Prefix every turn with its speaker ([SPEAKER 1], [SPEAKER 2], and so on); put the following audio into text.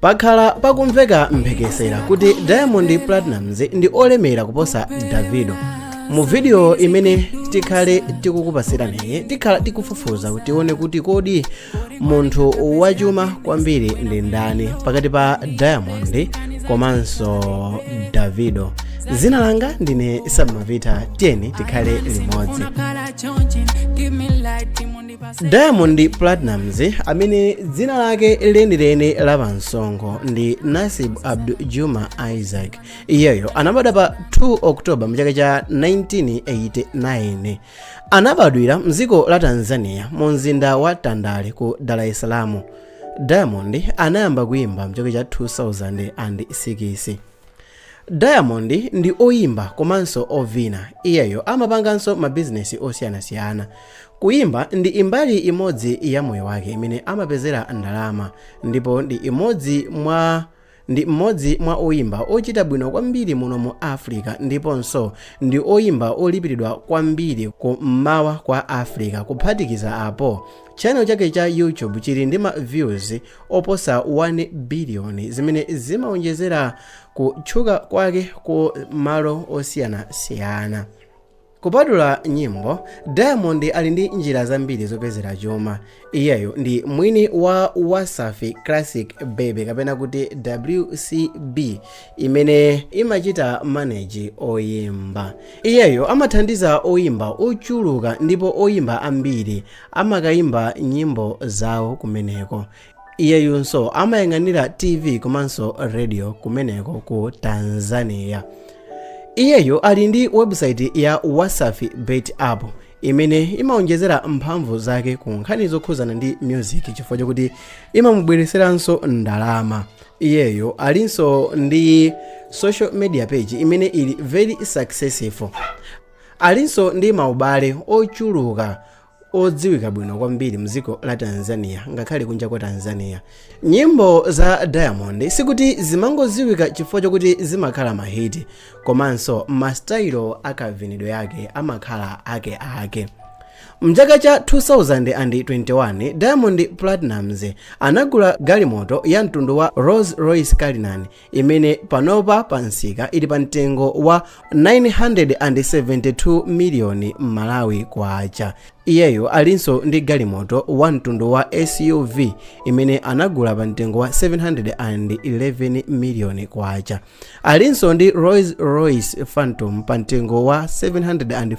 [SPEAKER 1] Pakhala pakumveka mphekesera kuti Diamond Platnumz ndi olemera kuposa Davido. Mu video imene tikhale tikukupasiraniyi, tikhala tikufufuza kuti tione kuti kodi munthu wachuma kwambiri ndi ndani pakati pa Diamond komanso Davido. Zina langa ndine Samavita, tiyeni tikhale limodzi. Diamond Platnumz, amene dzina lake lenileni la pamsonkho ndi Nasib Abdul Juma Isaac, iyeyo anabadwa pa 2 October mchaka cha 1989. Anabadwira mdziko la Tanzania, mu mzinda wa Tandale ku Dar es Salaam. Diamond anayamba kuimba mchaka cha 2006. Diamond ndi oyimba komanso ovina. Iyeyo amapanganso mabizinesi osiyanasiyana. Kuyimba ndi mbali imodzi ya moyo wake imene amapezera ndalama, ndipo ndi mmodzi mwa oyimba ochita bwino kwambiri muno mu Africa, ndiponso ndi oyimba olipiridwa kwambiri ku mmawa kwa Africa. Kuphatikiza apo, channel chake cha YouTube chili ndi ma views oposa 1 billion, zimene zimaonjezera kutchuka kwake ku malo osiyanasiyana. Kupatula nyimbo, Diamond ali ndi njira zambiri zopezera chuma. Iyeyo ndi mwini wa Wasafi Classic Baby, kapena kuti WCB, imene imachita manage oyimba. Iyeyo amathandiza oyimba ochuluka, ndipo oyimba ambiri amakayimba nyimbo zawo kumeneko. Iyeyunso amayang'anira TV komanso radio kumeneko ku Tanzania. Iyeyo ali ndi website ya Wasafi Bet App imene imaonjezera mphamvu zake ku nkhani zokhuzana ndi music, chifukwa chokuti imamubwereseranso ndalama. Iyeyo alinso ndi social media page imene ili very successful. Alinso ndi maubale ochuluka odziwika bwino kwambiri mdziko la Tanzania, ngakhale kunja kwa Tanzania. Nyimbo za Diamond sikuti zimangodziwika chifukwa chokuti zimakhala ma hit, komanso masitayilo akavinidwe yake amakhala ake ake. Mchaka cha 2021, Diamond Platnumz anagula galimoto ya mtundu wa Rolls Royce Cullinan, imene panopa pa msika ili pa mtengo wa 972 miliyoni Malawi kwacha. Iyeyo alinso ndi galimoto wa mtundu wa SUV imene anagula pa mtengo wa 711 miliyoni kwacha. Alinso ndi Rolls Royce Phantom pa mtengo wa 740